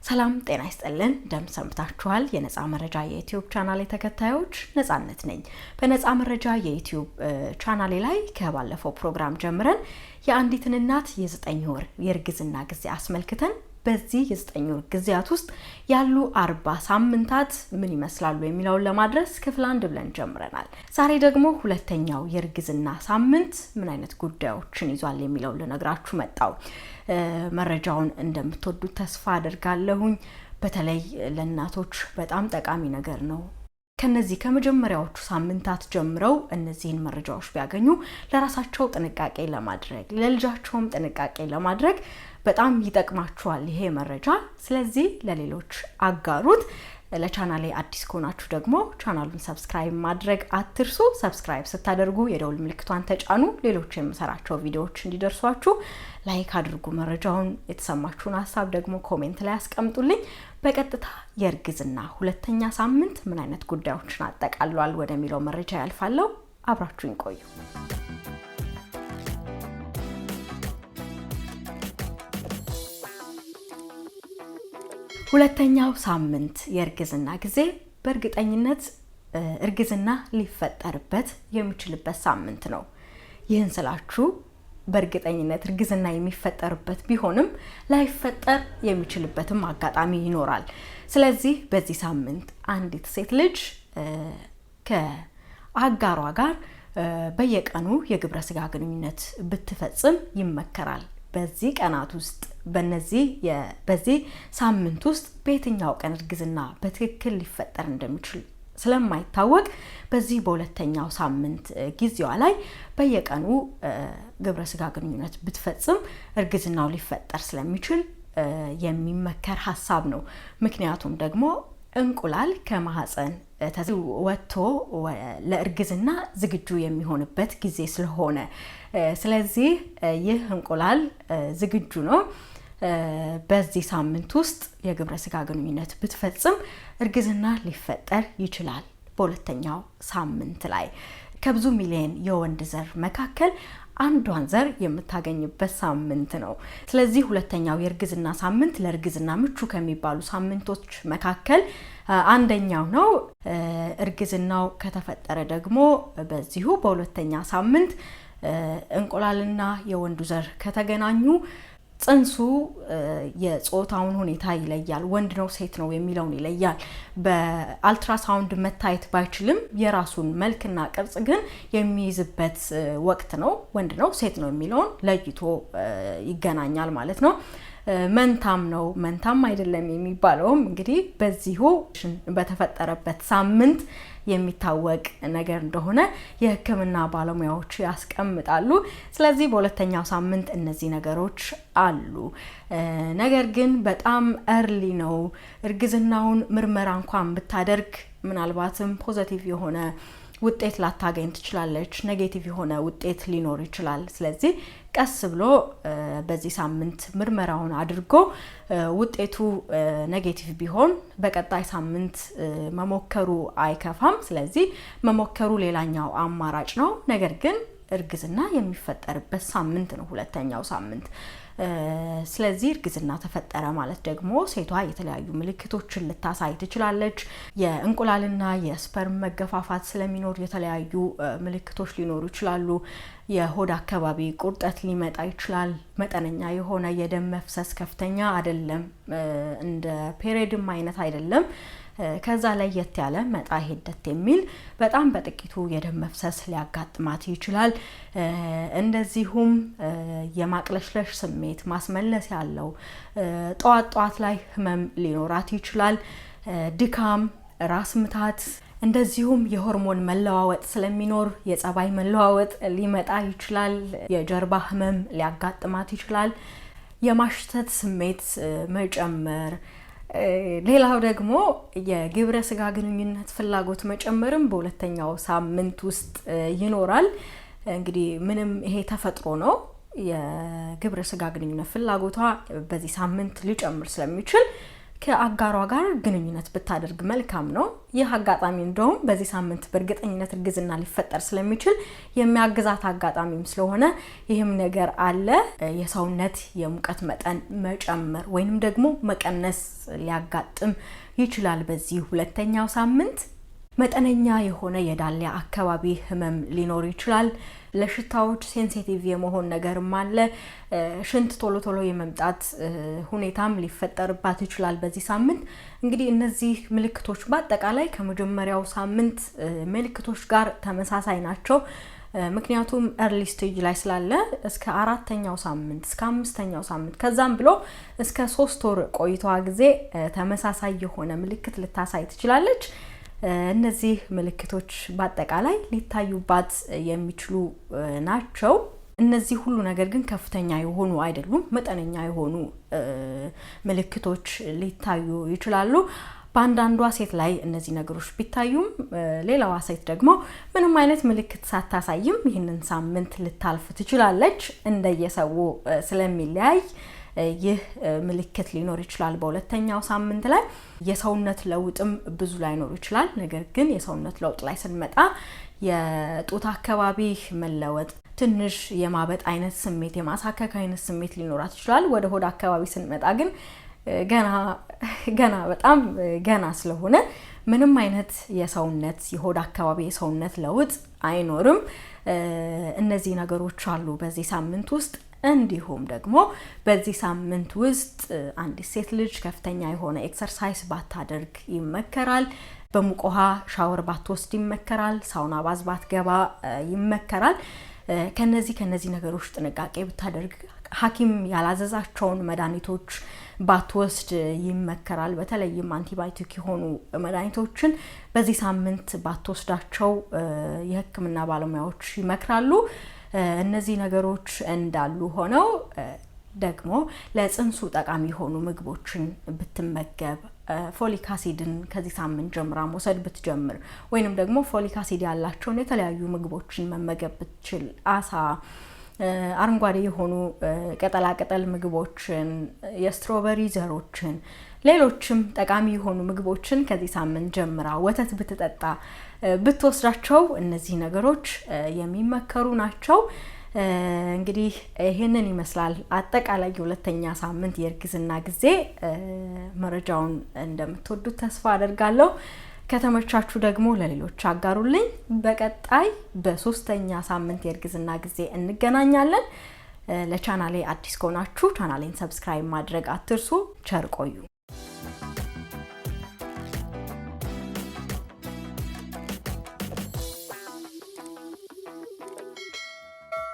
ሰላም ጤና ይስጥልን። እንደምን ሰንብታችኋል? የነፃ መረጃ የዩቲዩብ ቻናሌ ተከታዮች ነፃነት ነኝ። በነፃ መረጃ የዩቲዩብ ቻናሌ ላይ ከባለፈው ፕሮግራም ጀምረን የአንዲትን እናት የ9 ወር የእርግዝና ጊዜ አስመልክተን በዚህ የ9 ወር ጊዜያት ውስጥ ያሉ 40 ሳምንታት ምን ይመስላሉ የሚለውን ለማድረስ ክፍል 1 ብለን ጀምረናል። ዛሬ ደግሞ ሁለተኛው የእርግዝና ሳምንት ምን አይነት ጉዳዮችን ይዟል የሚለውን ልነግራችሁ መጣው። መረጃውን እንደምትወዱት ተስፋ አደርጋለሁኝ። በተለይ ለእናቶች በጣም ጠቃሚ ነገር ነው። ከነዚህ ከመጀመሪያዎቹ ሳምንታት ጀምረው እነዚህን መረጃዎች ቢያገኙ ለራሳቸው ጥንቃቄ ለማድረግ ለልጃቸውም ጥንቃቄ ለማድረግ በጣም ይጠቅማቸዋል ይሄ መረጃ። ስለዚህ ለሌሎች አጋሩት። ለቻናሌ አዲስ ከሆናችሁ ደግሞ ቻናሉን subscribe ማድረግ አትርሱ። Subscribe ስታደርጉ የደውል ምልክቷን ተጫኑ። ሌሎች የምሰራቸው ቪዲዮዎች እንዲደርሷችሁ like አድርጉ። መረጃውን የተሰማችሁን ሀሳብ ደግሞ comment ላይ አስቀምጡልኝ። በቀጥታ የእርግዝና ሁለተኛ ሳምንት ምን አይነት ጉዳዮችን አጠቃሏል ወደሚለው መረጃ ያልፋለሁ። አብራችሁኝ ቆዩ። ሁለተኛው ሳምንት የእርግዝና ጊዜ በእርግጠኝነት እርግዝና ሊፈጠርበት የሚችልበት ሳምንት ነው። ይህን ስላችሁ በእርግጠኝነት እርግዝና የሚፈጠርበት ቢሆንም ላይፈጠር የሚችልበትም አጋጣሚ ይኖራል። ስለዚህ በዚህ ሳምንት አንዲት ሴት ልጅ ከአጋሯ ጋር በየቀኑ የግብረ ስጋ ግንኙነት ብትፈጽም ይመከራል። በዚህ ቀናት ውስጥ በዚህ ሳምንት ውስጥ በየትኛው ቀን እርግዝና በትክክል ሊፈጠር እንደሚችል ስለማይታወቅ በዚህ በሁለተኛው ሳምንት ጊዜዋ ላይ በየቀኑ ግብረ ስጋ ግንኙነት ብትፈጽም እርግዝናው ሊፈጠር ስለሚችል የሚመከር ሀሳብ ነው። ምክንያቱም ደግሞ እንቁላል ከማህፀን ወጥቶ ለእርግዝና ዝግጁ የሚሆንበት ጊዜ ስለሆነ፣ ስለዚህ ይህ እንቁላል ዝግጁ ነው። በዚህ ሳምንት ውስጥ የግብረ ስጋ ግንኙነት ብትፈጽም እርግዝና ሊፈጠር ይችላል። በሁለተኛው ሳምንት ላይ ከብዙ ሚሊዮን የወንድ ዘር መካከል አንዷን ዘር የምታገኝበት ሳምንት ነው። ስለዚህ ሁለተኛው የእርግዝና ሳምንት ለእርግዝና ምቹ ከሚባሉ ሳምንቶች መካከል አንደኛው ነው። እርግዝናው ከተፈጠረ ደግሞ በዚሁ በሁለተኛ ሳምንት እንቁላልና የወንዱ ዘር ከተገናኙ ጽንሱ የጾታውን ሁኔታ ይለያል። ወንድ ነው ሴት ነው የሚለውን ይለያል። በአልትራሳውንድ መታየት ባይችልም የራሱን መልክና ቅርጽ ግን የሚይዝበት ወቅት ነው። ወንድ ነው ሴት ነው የሚለውን ለይቶ ይገናኛል ማለት ነው። መንታም ነው መንታም አይደለም የሚባለውም እንግዲህ በዚሁ በተፈጠረበት ሳምንት የሚታወቅ ነገር እንደሆነ የሕክምና ባለሙያዎች ያስቀምጣሉ። ስለዚህ በሁለተኛው ሳምንት እነዚህ ነገሮች አሉ። ነገር ግን በጣም early ነው። እርግዝናውን ምርመራ እንኳን ብታደርግ ምናልባትም positive የሆነ ውጤት ላታገኝ ትችላለች። Negative የሆነ ውጤት ሊኖር ይችላል። ስለዚህ ቀስ ብሎ በዚህ ሳምንት ምርመራውን አድርጎ ውጤቱ negative ቢሆን በቀጣይ ሳምንት መሞከሩ አይከፋም። ስለዚህ መሞከሩ ሌላኛው አማራጭ ነው። ነገር ግን እርግዝና የሚፈጠርበት ሳምንት ነው ሁለተኛው ሳምንት። ስለዚህ እርግዝና ተፈጠረ ማለት ደግሞ ሴቷ የተለያዩ ምልክቶችን ልታሳይ ትችላለች። የእንቁላልና የ sperm መገፋፋት ስለሚኖር የተለያዩ ምልክቶች ሊኖሩ ይችላሉ። የሆድ አካባቢ ቁርጠት ሊመጣ ይችላል። መጠነኛ የሆነ የደም መፍሰስ፣ ከፍተኛ አይደለም፣ እንደ period ም አይነት አይደለም። ከዛ ለየት ያለ መጣ ሄደት የሚል በጣም በጥቂቱ የደም መፍሰስ ሊያጋጥማት ይችላል። እንደዚሁም የማቅለሽለሽ ስሜት፣ ማስመለስ ያለው ጠዋት ጠዋት ላይ ህመም ሊኖራት ይችላል። ድካም፣ ራስ ምታት፣ እንደዚሁም የሆርሞን መለዋወጥ ስለሚኖር የጸባይ መለዋወጥ ሊመጣ ይችላል። የጀርባ ህመም ሊያጋጥማት ይችላል። የማሽተት ስሜት መጨመር፣ ሌላው ደግሞ የግብረ ስጋ ግንኙነት ፍላጎት መጨመርም በሁለተኛው ሳምንት ውስጥ ይኖራል። እንግዲህ ምንም ይሄ ተፈጥሮ ነው። የግብረ ስጋ ግንኙነት ፍላጎቷ በዚህ ሳምንት ሊጨምር ስለሚችል ከአጋሯ ጋር ግንኙነት ብታደርግ መልካም ነው። ይህ አጋጣሚ እንደውም በዚህ ሳምንት በእርግጠኝነት እርግዝና ሊፈጠር ስለሚችል የሚያግዛት አጋጣሚም ስለሆነ ይህም ነገር አለ። የሰውነት የሙቀት መጠን መጨመር ወይንም ደግሞ መቀነስ ሊያጋጥም ይችላል። በዚህ ሁለተኛው ሳምንት መጠነኛ የሆነ የዳሌ አካባቢ ህመም ሊኖር ይችላል። ለሽታዎች sensitive የመሆን ነገርም አለ። ሽንት ቶሎ ቶሎ የመምጣት ሁኔታም ሊፈጠርባት ይችላል በዚህ ሳምንት። እንግዲህ እነዚህ ምልክቶች በአጠቃላይ ከመጀመሪያው ሳምንት ምልክቶች ጋር ተመሳሳይ ናቸው። ምክንያቱም early stage ላይ ስላለ እስከ 4ኛው ሳምንት፣ እስከ 5ኛው ሳምንት፣ ከዛም ብሎ እስከ 3 ወር ቆይታዋ ጊዜ ተመሳሳይ የሆነ ምልክት ልታሳይ ትችላለች። እነዚህ ምልክቶች በአጠቃላይ ሊታዩባት የሚችሉ ናቸው። እነዚህ ሁሉ ነገር ግን ከፍተኛ የሆኑ አይደሉም። መጠነኛ የሆኑ ምልክቶች ሊታዩ ይችላሉ። በአንዳንዷ ሴት ላይ እነዚህ ነገሮች ቢታዩም ሌላዋ ሴት ደግሞ ምንም አይነት ምልክት ሳታሳይም ይህንን ሳምንት ልታልፍ ትችላለች። እንደየሰው ስለሚለያይ ይህ ምልክት ሊኖር ይችላል። በሁለተኛው ሳምንት ላይ የሰውነት ለውጥም ብዙ ላይኖር ይችላል። ነገር ግን የሰውነት ለውጥ ላይ ስንመጣ የጡት አካባቢ መለወጥ፣ ትንሽ የማበጥ አይነት ስሜት፣ የማሳከክ አይነት ስሜት ሊኖራት ይችላል። ወደ ሆድ አካባቢ ስንመጣ ግን ገና ገና በጣም ገና ስለሆነ ምንም አይነት የሰውነት የሆድ አካባቢ የሰውነት ለውጥ አይኖርም። እነዚህ ነገሮች አሉ በዚህ ሳምንት ውስጥ። እንዲሁም ደግሞ በዚህ ሳምንት ውስጥ አንዲት ሴት ልጅ ከፍተኛ የሆነ exercise ባታደርግ ይመከራል። በሙቅ ውሃ ሻወር ባትወስድ ይመከራል። sauna bath ባትገባ ይመከራል። ከነዚህ ነገሮች ጥንቃቄ ብታደርግ፣ ሐኪም ያላዘዛቸውን መድኃኒቶች ባትወስድ ይመከራል። በተለይም አንቲባዮቲክ የሆኑ መድኃኒቶችን በዚህ ሳምንት ባትወስዳቸው የሕክምና ባለሙያዎች ይመክራሉ። እነዚህ ነገሮች እንዳሉ ሆነው ደግሞ ለጽንሱ ጠቃሚ የሆኑ ምግቦችን ብትመገብ፣ folic acid ን ከዚህ ሳምንት ጀምራ መውሰድ ብትጀምር፣ ወይንም ደግሞ folic acid ያላቸውን የተለያዩ ምግቦችን መመገብ ብትችል፣ አሳ፣ አረንጓዴ የሆኑ ቅጠላቅጠል ምግቦችን፣ የ strawberry ዘሮችን፣ ሌሎችም ጠቃሚ የሆኑ ምግቦችን ከዚህ ሳምንት ጀምራ ወተት ብትጠጣ፣ ብትወስዳቸው እነዚህ ነገሮች የሚመከሩ ናቸው። እንግዲህ ይህንን ይመስላል አጠቃላይ የሁለተኛ ሳምንት የእርግዝና ጊዜ። መረጃውን እንደምትወዱት ተስፋ አደርጋለሁ። ከተመቻችሁ ደግሞ ለሌሎች አጋሩልኝ። በቀጣይ በ3ኛ ሳምንት የእርግዝና ጊዜ እንገናኛለን። ለቻናሌ አዲስ ከሆናችሁ ቻናሌን subscribe ማድረግ አትርሱ። ቸር ቆዩ።